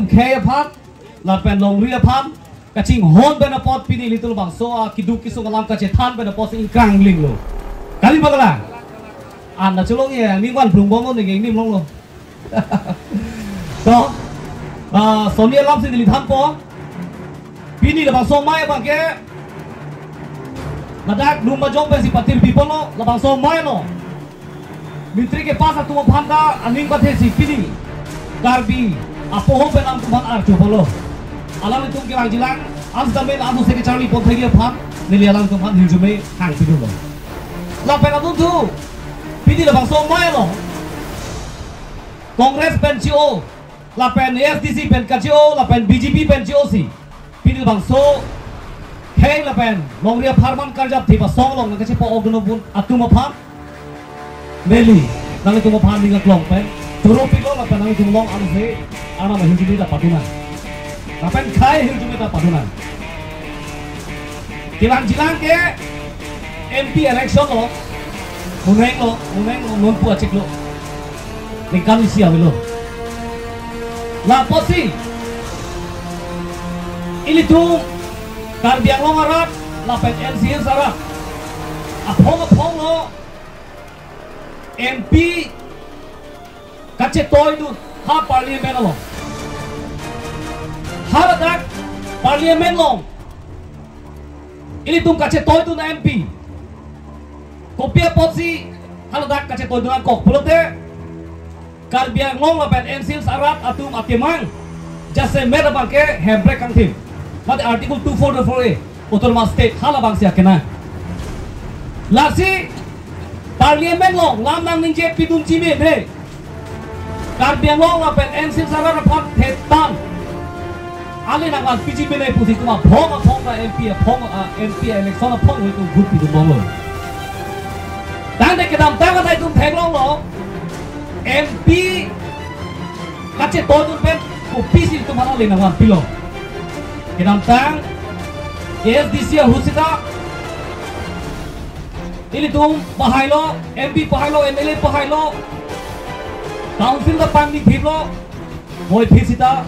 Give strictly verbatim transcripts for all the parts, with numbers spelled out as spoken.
Khei aphan, lapen longri aphan, kachinghon pen apot pini ilitum labangso akeduk kesung alam kachethan pen apot si ingkrang linglo. Kali ma kalang? An na cholong ye, ning van brung bom lo, ning ning longlo. To, ah, soni alam si neli thanpo. Pini labangso amei abangke, ladak Lumbajong pensi patir bipono, labangso amei lo. Matric kepass atum aphan ta aning pathe si pini Karbi apoho pen atum aphan archo polo. Alanglitum kelang jilang, as the main atum se kecharli pon thagi aphan, neli alanglitum aphan hirjume hang pidunlo. Lapen atum thu, pini labangso amei lo. Congress pen chi-o, lapen A S D C pen kachi-o, lapen B J P pen chi-o si. Pini labangso khei lapen longri apharman karjap thipa song along nangkachepa-ok dun atum aphan, neli nanglitum aphan ning aklong pen choro pilo lapen nanglitum along amse anam ahirjume ta padunang. Lapen khei ahirjume ta padunang. Kelang jilang ke M P election lo, muneng lo, muneng lo, nonpu achiklo. Ningkan isi avelo. Lapusi ilitum Karbi Anglong arat lapen N C Hills arat aphong aphong lo M P kachetoidun ha parliament along. Haladak parliament along ilitum kachetoidun M P. Kopi apotsi haladak kachetoidun nangkok pulote, Karbi Anglong lapen N C Hills arat atum akemang jasemet abangke hemprek kangthim. Mate Article two forty-four A, Autonomous State, halabangsi akenang. Lasi Parliament along lam nangningje pidunji meme, Karbi Anglong lapen N C Hills arat aphan thetan ale nangvanpiji mene pusi itum aphong aphong ta M P aphong, ah, M P election aphong itum vote pidun bomlo. Tangte kedamtang ta itum theklonglo, M P kachetoidun pen kopisi itum aphan ale nangvanpilo. Kedamtang A S D C ahut sita ilitum pahailo, M P pahailo, M L A pahailo, council ta pangni phitlo, voiphit sita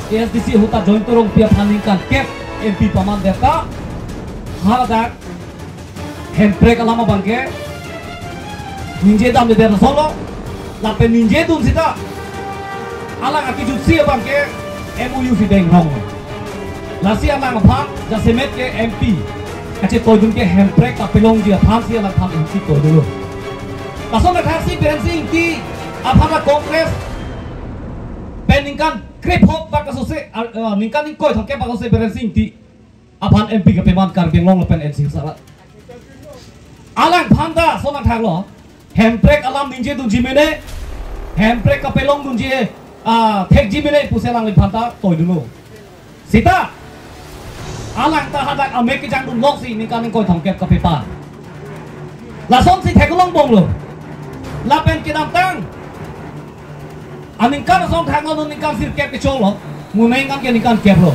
A S D C ahut ta Jayanta Rongpi aphan ningkan kep M P paman det ta, haladak hemprek alam abangke ningje damde det solo, lapen ningjedun sita alang akejutsi abangke M O U si dengrong. Lasi alang aphan jasemet ke M P kachetoidun ke hemprek kapelongji aphansi alangphan M P toidunlo. Lason athak si Biren Singh Engti aphan la Congress pen ningkan krephongo bak kasose, ah, ah, ningkan ingkoi thomkep bak kasose Biren Singh Engti aphan M P kapeman Karbi Anglong lapen N C Hills arat. Alangphan ta lason athaklo, hemprek alam ningjedunji mene, hemprek kapelongdunji, ah, thekji mene pusi alangliphan ta toidunlo. Sita alang ta hadak amek kejangdun loksi ningkan ingkoi thomkep kapepa. Lasonsi theklong bomlo. Lapen kedamtang aningkan ason thangno ningkan sirkep kechoklo, muneng an ke ningkan keplo.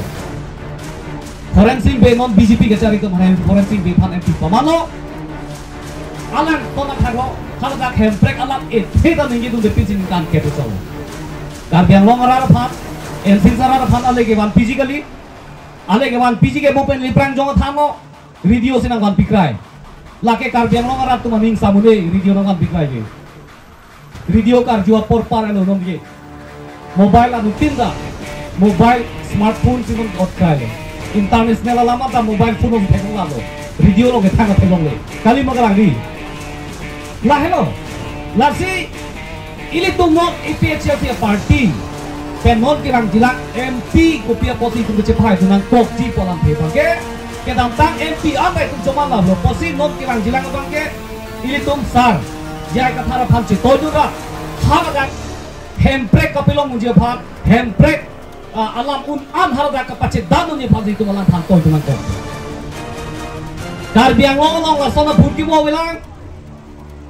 Horensing Bey non B J P kachari atum Horensing Bey aphan M P pamanlo. Alang ton athaklo, haladak hemprek alam ethe ta ningjedunde pusi ningkan kep kechoklo. Karbi Anglong arat aphan, N C Hills arat aphan ale kevanpiji kali, ale kevanpiji ke bo pen Liprang Jong athanlo, radio si nangvanpikrai. Lake Karbi Anglong arat atum aning samune radio nangvanpikrai ke. Radio karju apor par alo nonke. Mobile anuttin ta. Mobile smartphone si non ot krai lo. International alam ta mobile phone along theklonglo. Radio along kethang theklongle. Kali ma kalang di. Lahelo. Lasi ilitum non A P H L C party pen non kelang jilang M P kopi apotsi itum kachephaidun nangkokji pu alamthe abangke kedamtang M P anta itum choman laplo pusi non kelang jilang abangke ilitum sar J I Kathar aphan chetoidun ra, haladak hemprek kapelongdunji aphan, hemprek, ah, alam un-an haladak kapachedandunji aphan itum alangphan toidun nangkok. Karbi Anglong along lason aphuthak kevoilang,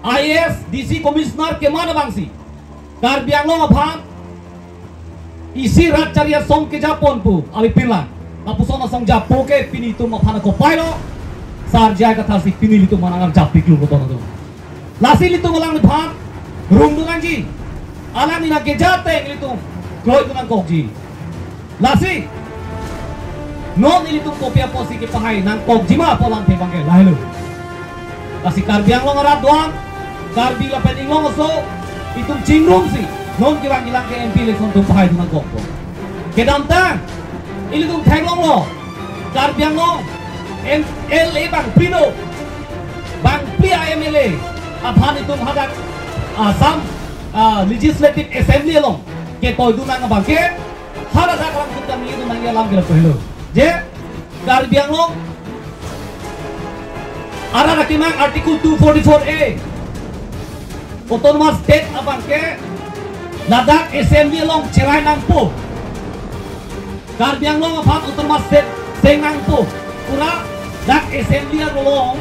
I A S, D C, Commissioner keman abangsi Karbi Anglong aphan isi rat chari asong kejapon pu avepinlang. Lapuson asong japo ke pini itum aphan akopai lo. Sar J I Kathar si pini ilitum aphan nangkap japiklo koton atum. Lasi ilitum alangliphan rungdun nangji. Alangli nangkeja ateng ilitum kroidun nangkokji. Lasi non ilitum kopi apotsi kepahai nangkokjima pu alamthe abangke lahelo. Lasi Karbi Anglong arat do-an, Karbi lapen Inglong aso, itum chingrumsi non kevangjilang ke M P election atum pahaidun nangkokpo. Kedamtang ilitum theklonglo, Karbi Anglong M L A bangphli do, bangphli a-M L A aphan itum hadak Assam, ah, Legislative Assembly along ketoidun nang abangke, haladak alangtum kami itu nangji alam ke lapu helo. Je, Karbi Anglong arat akemang Article two forty-four A, Autonomous State abangke ladak Assembly along cherai nangpo. Karbi Anglong aphan Autonomous State cheng nangpo. Pura dak Assembly along,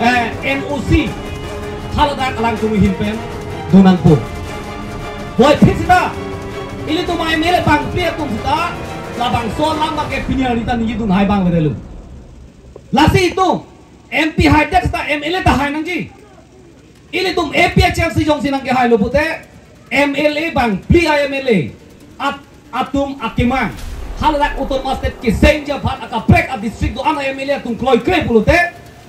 eh, N O C haladak alangtum ahin pen do nangpo. Puvoiphit seta ilitum a-M L A bangphli atum seta labangso alam abangke pini arni ta ningjedun hai abang vedetlo. Lasi itum M P haidet seta M L A ta hai nangji. Ilitum A P H L C jongsi nangkehailo pute, M L A bangphli a-M L A at-, atum akemang haladak Autonomous State kechengji aphan akaprek a-district do-an a-M L A atum kroikre pulote,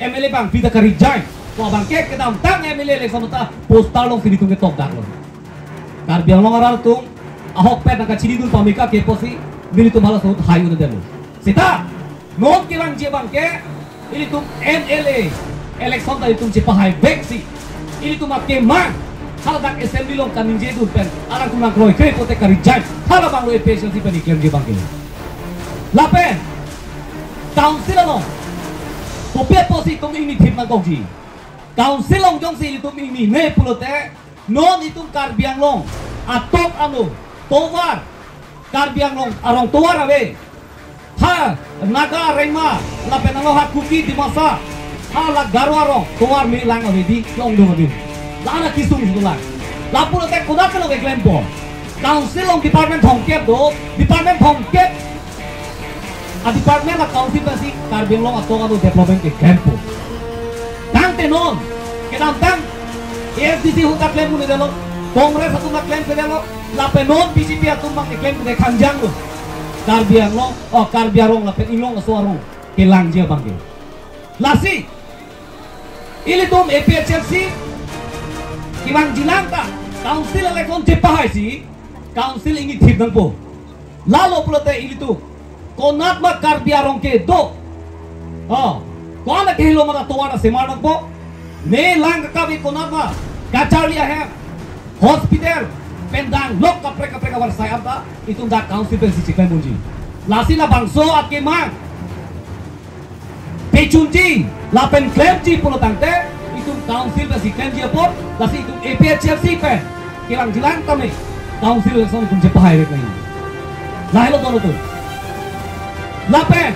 M L A bangphli ta ka-resign. Pu abangke kedamtang M L A election ta poster alongsi nelitum ketokdaklo. Karbi Anglong arat atum ahokpet nangkachinidun pame ke apotsi nelitum halaso ahut hai un-edetlo. Seta non kevangji abangke ilitum M L A election ta ilitum chepahaivek si, ilitum akemang haladak Assembly along kaningjedun pen alangtum nangkroikre pute ka-resign, halabanglo A P H L C pen iklemji abangke. Lapen Council along kopi apotsi itum ingnithip nangkokji. Council along jongsi ilitum ingnine pulote, non itum Karbi Anglong atok ano tovar, Karbi Anglong arong tovar ave. Ha Naga, Rengma, lapen alo ha Kuki, Dimasa, ha la Garo arong tovar me lang ave di, yong dong ave. La-an akesung si lang. Lapu lote kodak ke lo keklempo. Council along department thomkep do, department thomkep a-department a-council pensi Karbi Anglong atok ano development keklempo. Tangte non kedamtang A S D C ahut ta klem un-edetlo, Congress atum ta klemkledetlo, lapen non B J P atum abang keklem kekhang janglo. Karbi Anglong, oh, Karbi arong lapen Inglong aso arong kelangji abangke. Lasi ilitum A P H L C kevangjilang ta council election chepahaisi, council ingnithip nangpo. Lalo pulote ilitum konat ma Karbi arong kedo, oh, konat kehelo ma tovar ta semar nangpo. Ne lang kakabi konat ma kacharli ahem, hospital pen danglok kaprek kaprek avarsai anta itum dak council pensi cheklem unji. Lasi labangso akemang pechunji lapen klemji pulo tangte itum council pensi klemji apot, lasi itum A P H L C pen kevangjilang tame council election itum chepahaivek nang. Lahelo don atum. Lapen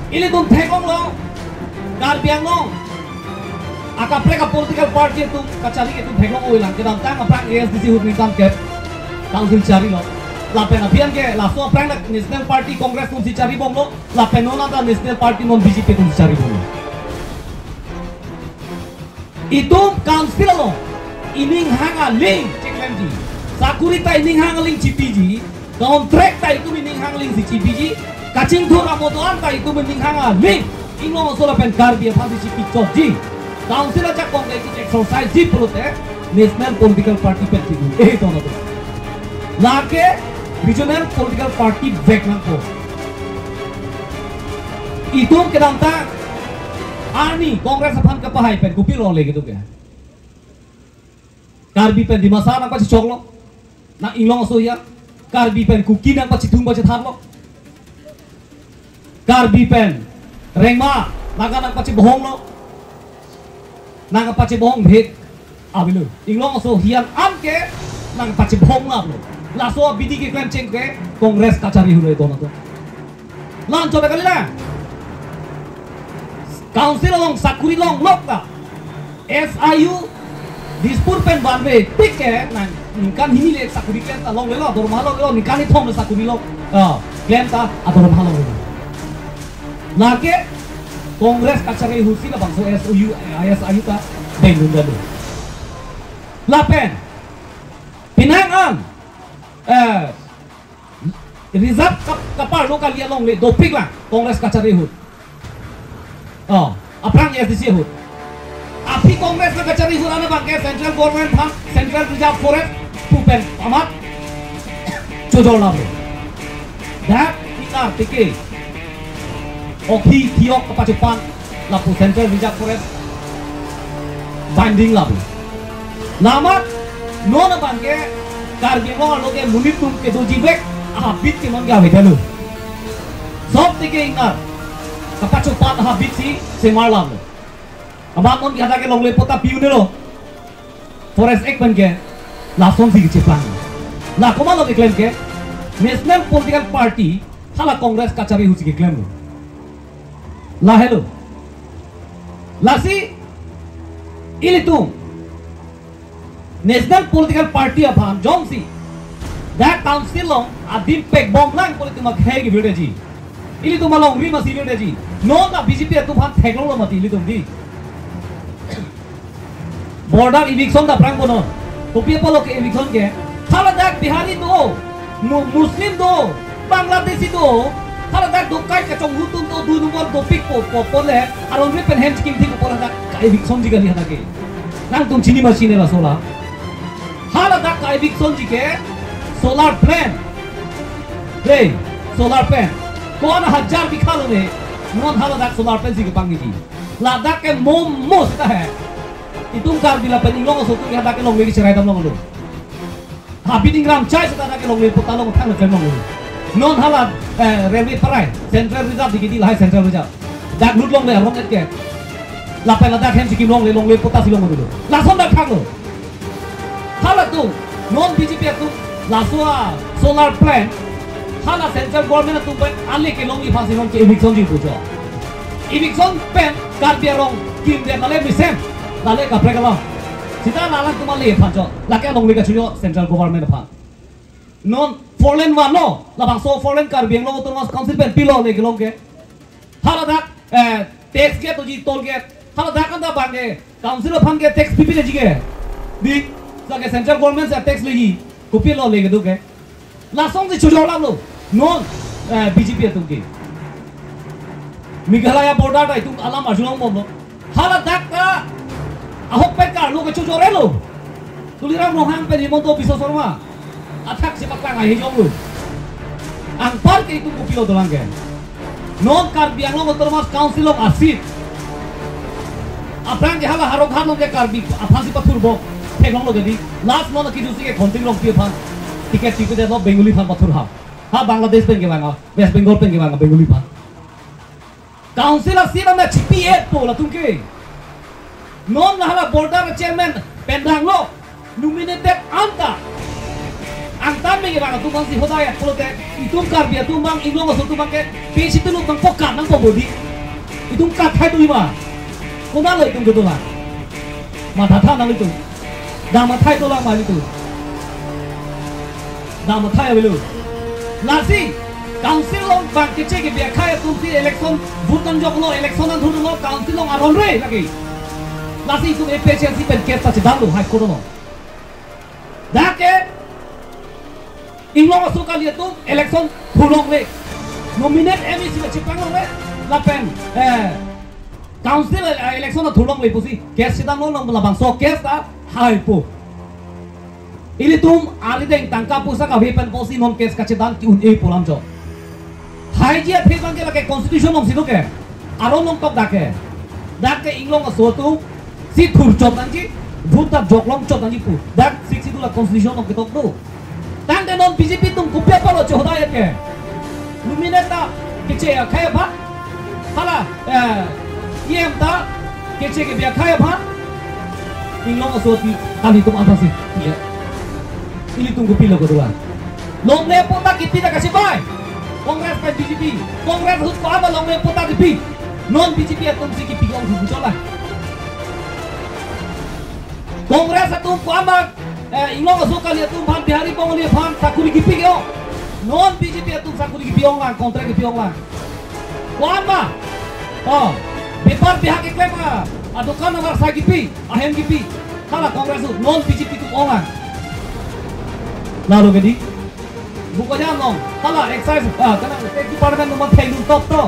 ilitum theklonglo, Karbi Anglong akaprek a-political party atum kachari itum theklong-oi lang, kedamtang aphrang A S D C ahut ningkan kep council charilo. Lapen aphi an ke laso aphrang la National Party Congress atumsi charibomlo, lapen non anta National Party non B J P atumsi charibomlo. Itum council along ining hang aling cheklemji, sakuri ta ining hang aling chipiji, contract ta itum ining hang aling si chipiji, kachingthur amo do-an ta itum ining hang aling Inglong aso lapen Karbi aphan si chipichotji. Council ajakong ke itum exercise ji pulote national political party pen chidu. Eh, don atum. Lake regional political party vek nangpo. Itum kedamtang arni Congress aphan kepahai pen kopi role gitu ke. Karbi pen Dimasa nangpachechoklo, nang Inglong aso ya. Karbi pen Kuki nangpachethung pachetharlo. Karbi pen Rengma, Naga nangpachebohonglo. Nangpachebohong bhek avelo. Inglong aso hian an ke nangpachebohong laplo. Laso abidi keklem cheng ke Congress kachari hule don atum. Lan chobe kali na. Council along sakuri longlok ta S I U, Dispur pen banve tik ke nang ningkan hini le sakuri klem ta longlelo, dorma longlelo, ningkan ithom le sakuri long, ah, klem ta adorma longlelo. Lake Congress kachari ahut si labangso S I U, S I U ta bendun dalo. Lapen penang an, eh, Reserve kap-, kaparlo kali alongle dopik lang Congress kachari ahut. Oh, aphrang A S D C ahut. Aphi Congress nangkachari ahut an abangke central government aphan Central Reserve Forest pu pen amat chojor lame. Dak ingnar teke. Okhi thiok kapachopan lapu Central Reserve Forest binding lapu. Lamat non abangke Karbi Anglong arlo ke monit atum kedoji vek ahabit ke non ke avedetlo. Sob teke ingnar kapachopan ahabit si semar lame. Amat non ke hadak ke longle patta pi-unlo. Forest Act pen ke lasonsi kecheplang. La komatlo keklem ke National Political Party hala Congress kachari ahutsi keklemlo. Lahelo. Lasi ilitum National Political Party aphan jongsi dak council along adim pekbom lang pu ilitum akhei kevirdetji. Ilitum alongri masi virdetji. Non la B J P atum aphan theklonglo mati ilitum dei. Border eviction daprang kono. Kopi apotlo ke eviction ke? Haladak Bihari do, Mu-, Muslim do, Bangladeshi do. Haladak dokai kachonghu atum do, dui number dopik po, po, po le. Aron ri pen hem chikim thik po ladak ka-evictionji kali hadak ke. Nangtum chini ma chini laso la. Haladak ka-evictionji ke solar plant. Dei, solar plant. Ko-an hajar bikha lo ne. Non haladak solar plantsi kepangji. Ladak ke mo mo seta hai. Itum Karbi lapen Inglong aso atum hadak ke longle kecherai damlonglo. Habit ingram chai seta hadak ke longle patta along thang klemlonglo. Non hala, eh, railway parai, Central Reserve dikidi lahai Central Reserve. Dak lut longle arong et ke. Lapen ladak hem chikim longle, longle pattasi longlo. Lason dak thanglo. Halatum, non B J P atum, laso a solar plant, hala central government atum pen ale kelongji aphansi non ke-evictionji pujo. Eviction pen Karbi arong kimdet lale mesen, lale kaprek alam. Seta lalantum ale aphan jo, lake alongle kachojo central government aphan. Non four lane vanlo, labangso four lane Karbi Anglong Autonomous Council pen pilo le kelong ke. Haladak, eh, tax gate doji, toll gate. Haladak anta abangke council aphan ke tax pipeji ke. Dei, lake central government si tax leji. Kopilo le kedo ke. Lasonsi chojor lalo. Non, eh, B J P atum ke. Meghalaya border ta itum alam arjulong bomlo. Haladak ta ahok pen karlo kechojor-etlo. Tuliram Ronghang pen Himanta Biswa Sarma athak si paklang ahi jonglo. Anpar ke itum kopilo dolang ke. Non Karbi Anglong Autonomous Council along a-seat. Aphrang ke hala Howraghat along ke Karbi aphansi pathurpo. Theklonglo ke dei. Last non akijutsi ke Khonting Rongpi aphan ticket tipedetlo, Bengali aphan pathur ha. Ha Bangladesh pen kevang, West Bengal pen kevang Bengali aphan. Council a-seat anta chipi-etpo latum ke. Non la hala border chairman pen danglo, nominated anta. Angtan mengevang atum aphansi hodai-et pulote, itum Karbi atum abang, Inglong aso atum abang ke, pesi tulu abang pokat nangpo bodi. Itum kathai tu ima. Konatlo itum kedolang? Mathatha nang itum. Dam athai dolang ma itum. Dam athai avelo. Lasi, council along abang keche kebi akhei atumsi election, vote nangjoklo, election nangthurlo, council along aron re lake. Lasi itum A P H L C pen case ta chedamlo, High Court along. Dak ke, Inglong aso kali atum election thurlongle. Nominate M A C chepang longle. Lapen, eh, council, eh, election thurlongle pusi case chedamlo, labangso case ta haipo. Ilitum arideng tangka poisa kave pen pusi non case kachedam ki-un-epo alam jo. Haiji athe abang ke lake constitution alongsi do ke. Aron along tok dak ke. Dak ke Inglong aso atumsi thurchot nangji, vote ta joklong chot nangji pu. Dak sixty-two la constitution along ketok do. Tangte non B J P atum kopi apotlo chehodai-et ke. Nominate ta keche akhei aphan. Hala, eh, E M ta keche kebi akhei aphan. Inglong aso ati kalitum aphansi. Iya. Ilitum kopilo kedolang? Longle patta kipi ta kachepai. Congress pen B J P. Congress ahut ko-an ma longle patta kipi. Non B J P atumsi kipi ong hu chola. Congress atum ko-an ma, eh, Inglong aso kali atum aphan, Bihari Bengali aphan sakuri kipi ke-ong. Non B J P atum sakuri kipi onglang, contract kipi onglang. Ko-an ma. Oh, bepar bihak keklem a, adokan avarsai kipi, ahem kipi. Hala Congress ahut, non B J P atum onglang. Lalo ke dei. Buka jam nong, hala excise, ah, kanang State Department atum atheng dun top to.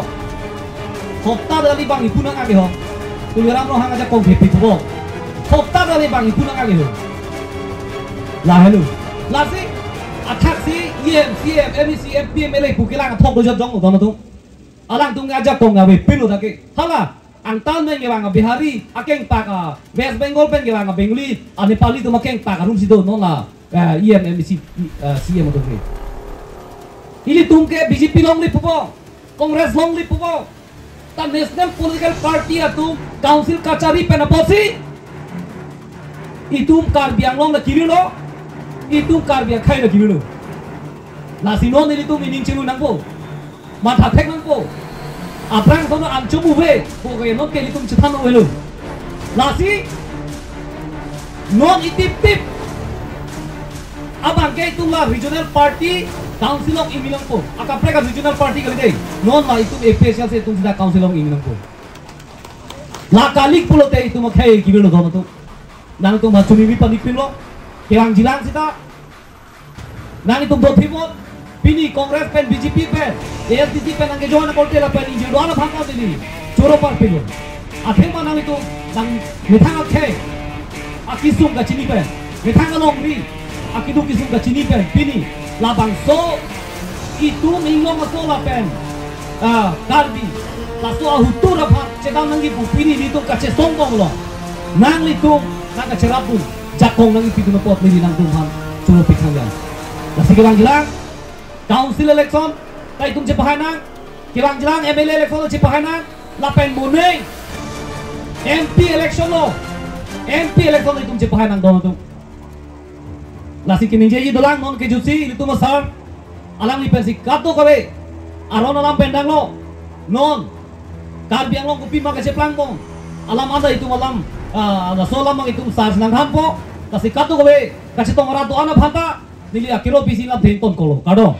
Hopta dali bang ipu nang ake ho. Tuliram Ronghang ajakong ke pipu bo. Hopta dali bang ipu nang ake ho. Lahelo. Lasi, athak si, E M, C M, M A C, M P, M L A pu kelang athok dojot jong, don atum. Alangtum ajakong avepinlo dak ke. Hala, angtan pen kevang a Bihari, akengpak a West Bengal pen kevang a Bengali, a Nepali atum akengpak arum si do non la, eh, E M, M A C, eh, C M atum ke. Ilitum ke B J P longle pupo, Congress longle pupo. Ta national political party atum council kachari pen apotsi itum Karbi Anglong la kirilo, itum Karbi akhei la kirilo. Lasi non ilitum ining chinglu nangpo. Matha thek nangpo. Aphrang sono anchom uve, pu ke non ke ilitum chethan avelo. Lasi, non itip tip. Abang ke itum la regional party council along imi nangpo. Akaprek a regional party kali dei. Non la itum A P H L C atum sida council along imi nangpo. La kalik pulote itum akhei kibelo don atum. Nangtum machuni mi panik pinlo. Kevang jilang sita. Nangtum dothipon, pini Congress pen B J P pen, A S D C pen nangkejoin akolte lapen ingjir do-an aphan ta neli choro parpilo. Athema nangtum nang methang akhei akesung kachini pen, methang alongri akeduk kesung kachini pen, pini labangso itum inglong aso lapen, ah, Karbi laso ahutur aphan chedam nangji pu pini nelitum kachesong bomlo. Nanglitum nangkacherap dun, jakong nangkipi dun apot neli nangtum aphan choro pithang ya. Lasi kevang jilang council election ta itum chepahai nang, kevang jilang M L A election chepahai nang, lapen moning M P election lo, M P election itum chepahai nang don atum. Lasi keningjeji dolang non kejutsi ilitum asar, alangli pensi kadokave aron alam pen danglo. Non Karbi Anglong kopima kacheplang bom, alam anta itum alam, ah, laso alam itum sar sinang thanpo. Lasi kadokave kachetong arat do-an aphan ta neli akero pisi lam thengton kolo. Kardom.